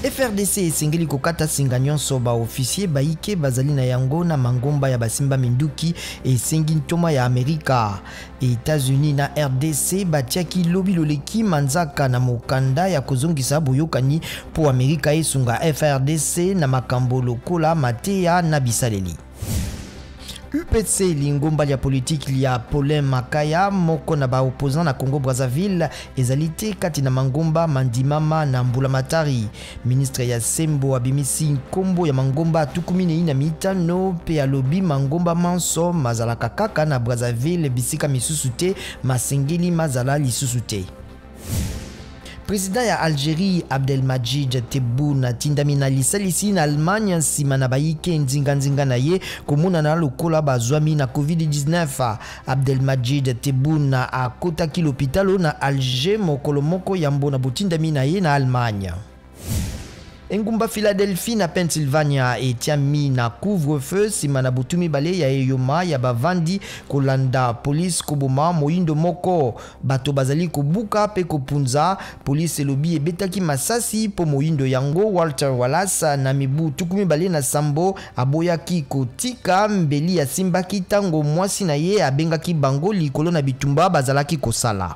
FRDC esengeli kokata singa nyonso ba officier baike bazali na yango na mangomba ya basimba minduki, esengi ntoma ya Amerika. États-Unis na RDC batiaki lobi loleki manzaka na mokanda ya kozongisa boyokani mpo Amerika esunga FRDC na makambo lokola mateya na bisaleli. UPC, lingomba lya politiki lya Paulin Makaya, moko na baopposant na Congo Brazzaville, ezali te kati na mangomba mandimama na mbulamatari. Ministre ya sembo abimisi nkombo ya mangomba 45 mpe alobi mangomba manso mazalaka kaka na Brazzaville, bisika misusu te, masengeli mazala lisusu te. Président ya Algérie Abdelmadjid Tebboune atindami na lisalisi na Allemagne nsima na bayike nzinganzinga na ye komonana lokola bazwami na COVID-19. Abdelmadjid Tebboune akotaki lopitalo na Alger mokolo moko yambo na botindami na ye na Allemagne. Engumba Philadelphie na Pennsylvania etiami na couvre-feu nsima na butu mibale ya eyoma ya bavandi kolanda polise koboma moyindo moko. Bato bazali kobuka mpe kopunza. Polise elobi ebetaki masasi mpo moyindo yango Walter Wallace na mibu 27 aboyaki kotika mbeli asimbaki ntango mwasi na ye abengaki bango likolo na bitumba bazalaki kosala.